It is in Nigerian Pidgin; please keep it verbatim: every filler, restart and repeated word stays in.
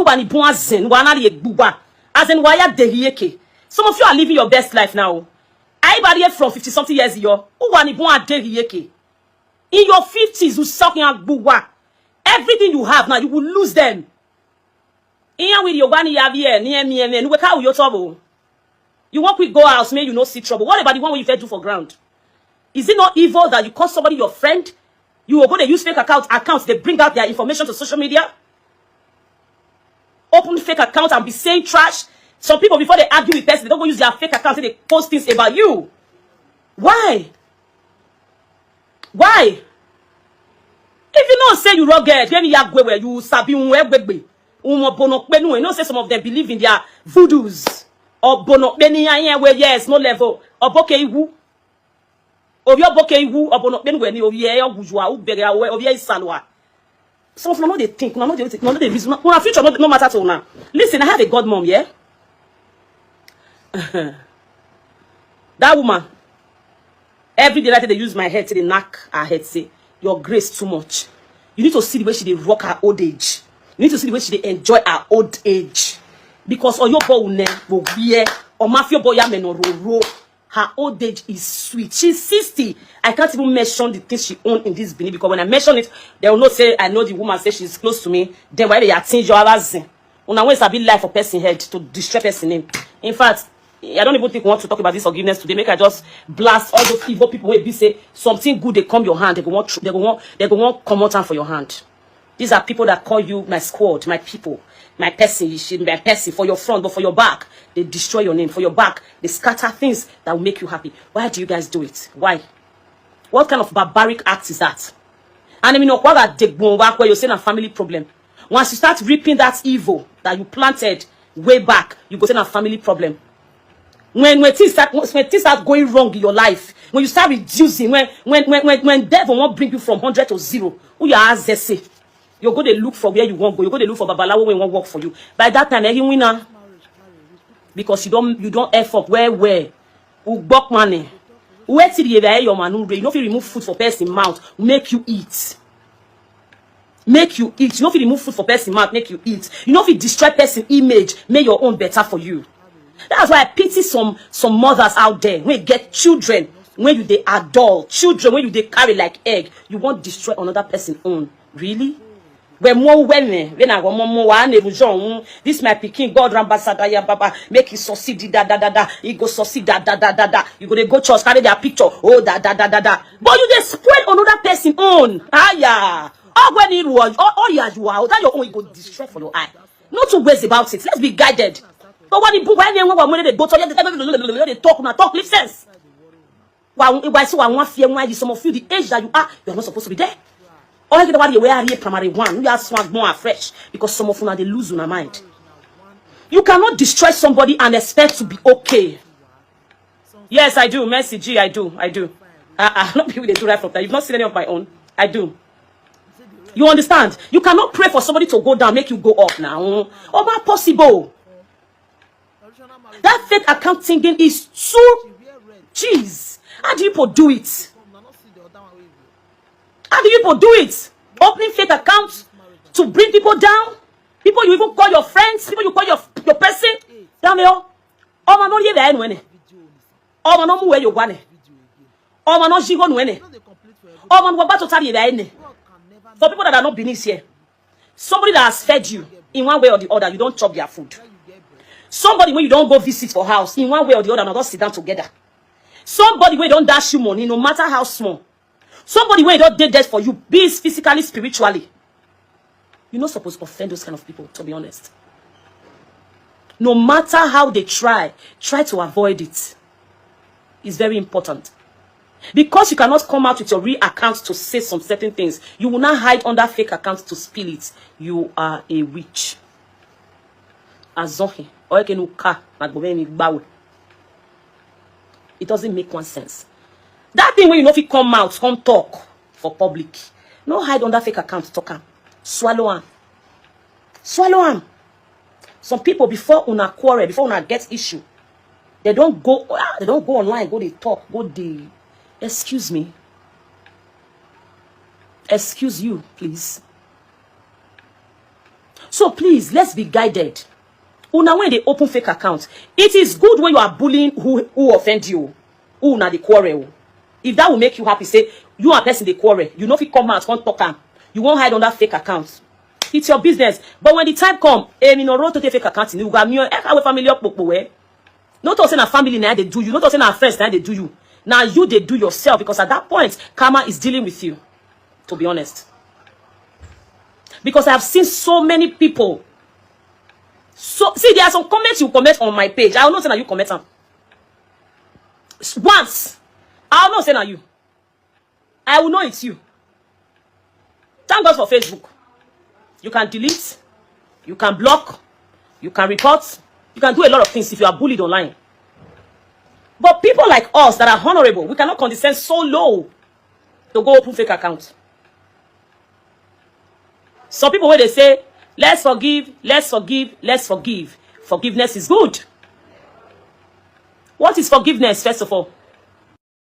Uwa ni bon azen, wa na ri egbuwa. Azen wa ya deri eke. Some of you are living your best life now. I buy here from fifty something years yo. Uwa ni bon aderi eke. In your fifties, you suck in agbuwa. Everything you have now, you will lose them. Iyan with your one year, ni emi emi, we ka uyo tobo. You want quick go house, man, you no see trouble. What about the one wey you fit do for ground? Is it not evil that you call somebody your friend? You will go dey use fake account, accounts, they bring out their information to social media. Open fake account and be saying trash. Some people, before they argue with person, they don't go use their fake account, they post things about you. Why? Why? If you know say you rugged, then you are where you sabi unwe gbegbe. Umo bono penu, you know say some of them believe in their voodoos. Or bono peni ya where, yes, no level. Or boke iwu. Or your boke iwu, or bono penu weni, or ye or gujwa, or bere, or ye isalwa. Some of them no dey think, no dey, no dey reason, no future no, no matter to now. Listen, I have a god mom, yeah? That woman, every day I dey use my head to dey knock her head, say, "Your grace too much." You need to see the way she dey rock her old age. You need to see the way she dey enjoy her old age. Because oyo bo une bo gbie, or mafia boy ya meno roro. Her old age is sweet. She's sixty. I can't even mention the things she own in this Benin, because when I mention it, they will not say I know the woman, say she's close to me. Then why they are things you are saying? Una wey sabi life for person head to destroy person name. In fact, I don't even think we want to talk about this forgiveness today. Make I just blast all those evil people wey be say something good they come your hand, they go want tr- they go want they go want come out hand for your hand. These are people that call you my squad, my people, my person, you should my person for your front, but for your back, they destroy your name. For your back, they scatter things that will make you happy. Why do you guys do it? Why? What kind of barbaric act is that? And I mean, Okwaga Degbon Wakwe, you say na family problem. Once you start reaping that evil that you planted way back, you go say na family problem. When when things start when things start going wrong in your life, when you start reducing, when when when when, when devil won't bring you from hundred to zero, who you are say? You go dey look for where you wan go. You go dey look for babalawo wey wan work for you. By that time, eh, he win am. Because you don you don F up well well. Ugbok money. Wetin the area your man no you no fit remove food for person mouth, make you eat. Make you eat. You no fit remove food for person mouth, make you eat. You no fit destroy person image, make your own better for you. That's why I pity some some mothers out there wey get children wey you dey adult, children wey you dey carry like egg. You wan destroy another person own. Really? When more women, when I want more, I never join. This my picking God ambassador ya baba, make it succeed da da da da. It go succeed da da da da da. You go dey go church, carry their picture. Oh da da da da da. But you dey spoil another person own. Ah yeah. Oh when it was, oh, oh yeah, you are. That your own, it go destroy for your eye. Not to waste about it. Let's be guided. But when the book, when they when they go to you, they talk now, talk, live sense. Why, why, so I want fear why you some of you the age that you are, you're not supposed to be there. All you know what you wear here primary one, you are swag more fresh because some of you now they lose your mind. You cannot destroy somebody and expect to be okay. Yes, I do. Mercy G, I do. I do. Uh, uh, not people they do right from that. You've not seen any of my own. I do. You understand? You cannot pray for somebody to go down, make you go up now. Oh, not possible. That fake account thinking is too cheese. How do you people do it? How do you people do it? Opening fake accounts to bring people down. People you even call your friends, people you call your your person. Damn it. Oh, my no ye there anyway. Oh, my no mu where you want. Oh, my no jigo nwene. Oh, my no about to tell you there. For people that are not Benin here, somebody that has fed you in one way or the other, you don't chop their food. Somebody when you don't go visit for house, in one way or the other, now don't sit down together. Somebody when don't dash you money, no matter how small. Somebody when don't did that for you, be it physically, spiritually. You're not supposed to offend those kind of people, to be honest. No matter how they try, try to avoid it. It's very important. Because you cannot come out with your real account to say some certain things, you will not hide under fake accounts to spill it. You are a witch. Azohi, oyekenuka, na gomeni gbawe. It doesn't make one sense. That thing when you know if you come out, come talk for public. No hide under fake account, talk am. Swallow am. Swallow am. Some people before una quarrel, before una get issue, they don't go ah, they don't go online, go they talk, go they excuse me. Excuse you, please. So please, let's be guided. Una when they open fake account, it is good when you are bullying who who offend you, who una dey quarrel. If that will make you happy, say you and person dey quarrel, you no fit come out come talk am. You wan hide under fake account. It's your business. But when the time come, èmi no road to take fake account ni uga mi o e kawe family okpokpo we. No talk say na family na dey do you. No talk say na friends na dey do you. Now you dey do yourself, because at that point, karma is dealing with you. To be honest, because I have seen so many people. So see, there are some comments you comment on my page. I don't know say na you comment am. Once, I don't know say na you. I will know it's you. Thank God for Facebook. You can delete, you can block, you can report, you can do a lot of things if you are bullied online. But people like us that are honorable, we cannot condescend so low to go open fake account. Some people wey dey say, "Let's forgive, let's forgive, let's forgive." Forgiveness is good. What is forgiveness, first of all?